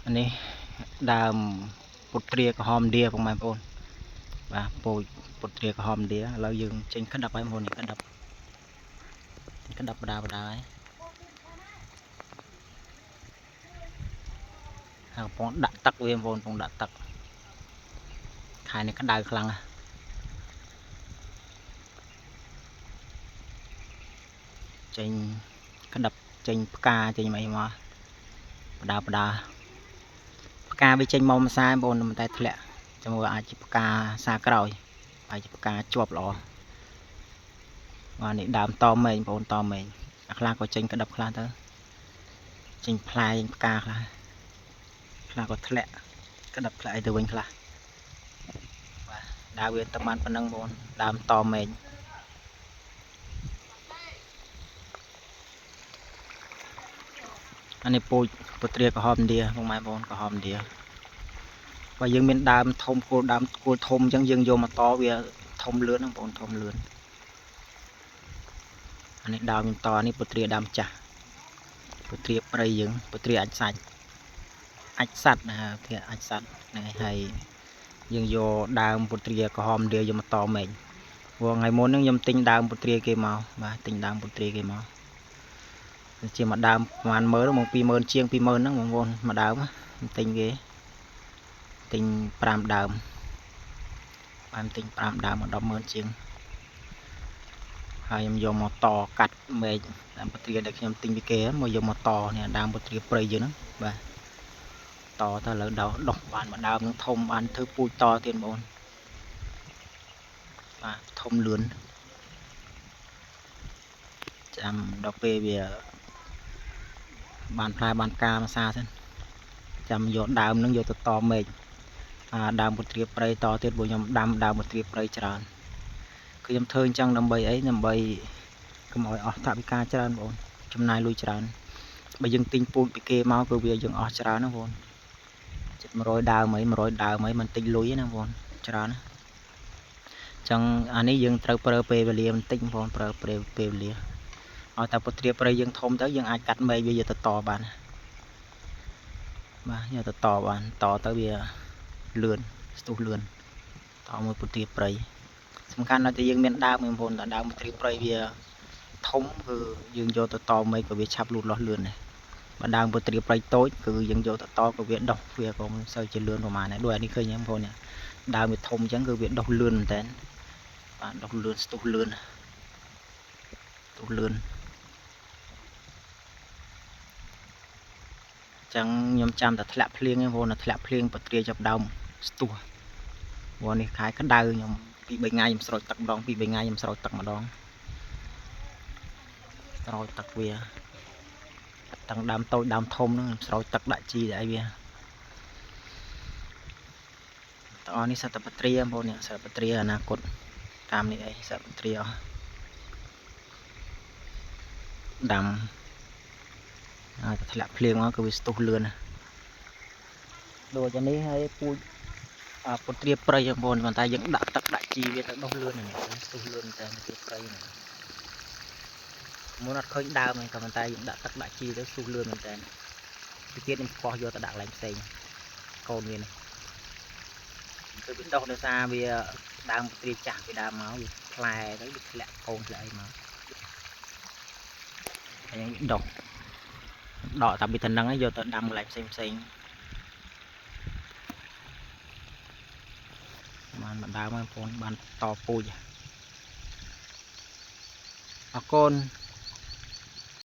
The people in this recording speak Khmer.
នេះដើមពុទ្រាក្រហមឥណ្ឌាបងប្អូនបាទពូជពុទ្រាក្រហមឥណ្ឌាឥឡូវយើងចេញក្តាប់ហើយបងប្អូននេះក្តាប់ក្តាប់បដាបដាហើយហើយកំពុងដាក់ទឹកវាបងប្អូនកំពុងដាក់ទឹកខែនេះក្តៅខ្លាំងណាស់ចេញក្តាប់ចេញផ្កាចេញអីមកបដាបដាផ្កាវាចេញមកម្សាបងប្អូនតែធ្លាក់ចាំមើលអាចជាផ្កាសាក្រោយអាចជាផ្កាជាប់ល្អបាទនេះដើមតមែងបងប្អូនតមែងអាខ្លះក៏ចេញក្តាប់ខ្លះទៅចេញផ្លែចេញផ្កាខ្លះខ្លះក៏ធ្លាក់ក្តាប់ខ្លះអីទៅវិញខ្លះបាទដើមវាតែបានប៉ុណ្ណឹងបងប្អូនដើមតមែងអានេះពូជពុទ្រាក្រហមឥណ្ឌាបងប្អូនក្រហមឥណ្ឌាបើយើងមានដើមធំគោលដើមគោលធំអញ្ចឹងយើងយកមកតវាធំលឿនណាបងប្អូនធំលឿនអានេះដើមខ្ញុំតនេះពុទ្រាដើមចាស់ពុទ្រាព្រៃយើងពុទ្រាអាចសាច់អាចសัตว์ណាគេអាចសัตว์ហ្នឹងហើយយើងយកដើមពុទ្រាក្រហមឥណ្ឌាយកមកតមែងព្រោះថ្ងៃមុនហ្នឹងខ្ញុំទិញដើមពុទ្រាគេមកបាទទិញដើមពុទ្រាគេមកជាមួយដើមប្រហែល10000មក20000ជាង20000ហ្នឹងបងប្អូនមួយដើមខ្ញុំទិញគេទិញ5ដើមបានទិញ5ដើមមក100,000ជាងហើយខ្ញុំយកមកតកាត់មែកដើមពុទ្រាដែលខ្ញុំទិញពីគេមកយកមកតនេះដើមពុទ្រាព្រៃយើងហ្នឹងបាទតទៅឥឡូវដោះបានមួយដើមនឹងធំបានធ្វើពូជតទៀតបងប្អូនបាទធំលឿនចាំដល់ពេលវាបានផ្លែបានផ្កាមួយសាសិនចាំយកដើមនឹងយកទៅតមែកអាដើមពុទ្រាព្រៃតទៀតព្រោះខ្ញុំដាំដើមពុទ្រាព្រៃច្រើនគឺខ្ញុំធ្វើអញ្ចឹងដើម្បីអីដើម្បីកុំឲ្យអស់ថវិកាច្រើនបងប្អូនចំណាយលុយច្រើនបើយើងទិញពូជពីគេមកគឺវាយើងអស់ច្រើនណាបងប្អូនចិត្ត100ដើមអី100ដើមអីមិនតិចលុយណាបងប្អូនច្រើនណាអញ្ចឹងអានេះយើងត្រូវប្រើពេលវេលាបន្តិចបងប្អូនប្រើពេលវេលាឲ្យតែពុទ្រាព្រៃយើងធំទៅយើងអាចកាត់មែកវាយកទៅតបានបាទយកទៅតបានតទៅវាលឿនស្ទុះលឿនតមួយពុទ្រាព្រៃសំខាន់ដល់តែយើងមានដើមបងប្អូនតែដើមពុទ្រាព្រៃវាធំគឺយើងយកទៅតមែកក៏វាឆាប់លូតលាស់លឿនដែរបើដើមពុទ្រាព្រៃតូចគឺយើងយកទៅតក៏វាដុះវាក៏មិនសូវជាលឿនប្រហែលដែរដូចអានេះឃើញទេបងប្អូនដើមវាធំអញ្ចឹងគឺវាដុះលឿនមែនតើបាទដុះលឿនស្ទុះលឿនស្ទុះលឿនចឹងខ្ញុំចាំតែធ្លាក់ភ្លៀងឯងបងប្អូនធ្លាក់ភ្លៀងពុទ្រាចាប់ដើមស្ទុះព្រោះនេះខែក្តៅខ្ញុំពី3ថ្ងៃខ្ញុំស្រោចទឹកម្ដងពី3ថ្ងៃខ្ញុំស្រោចទឹកម្ដងស្រោចទឹកវាតាំងដើមតូចដើមធំហ្នឹងខ្ញុំស្រោចទឹកដាក់ជីដាក់អីវាតអស់នេះសត្វតែពុទ្រាបងប្អូននេះសត្វពុទ្រាអនាគតតាមនេះអីសត្វពុទ្រាអស់ដាំហើយតែធ្លាក់ភ្លៀងមកគឺវាស្ទុះលឿនណាដូចអានេះហើយពូជពុទ្រាព្រៃបងប្អូនប៉ុន្តែយើងដាក់ទឹកដាក់ជីវាទៅដុះលឿននេះស្ទុះលឿនតែពុទ្រាព្រៃនេះមុនអត់ឃើញដើមទេក៏ប៉ុន្តែយើងដាក់ទឹកដាក់ជីទៅស្ទុះលឿនមែនតើពីទៀតខ្ញុំកោះយកទៅដាក់កន្លែងផ្សេងកូនវានេះគឺវាដុះដោយសារវាដើមពុទ្រាចាស់ពីដើមមកវាផ្លែទៅវាធ្លាក់កូនធ្លាក់អីមកហើយយើងដុះដកតាមពីតំណឹងយកទៅដាំកន្លែងផ្សេងផ្សេងបានមួយដើមហើយបងប្អូនបានតពូជអរគុណ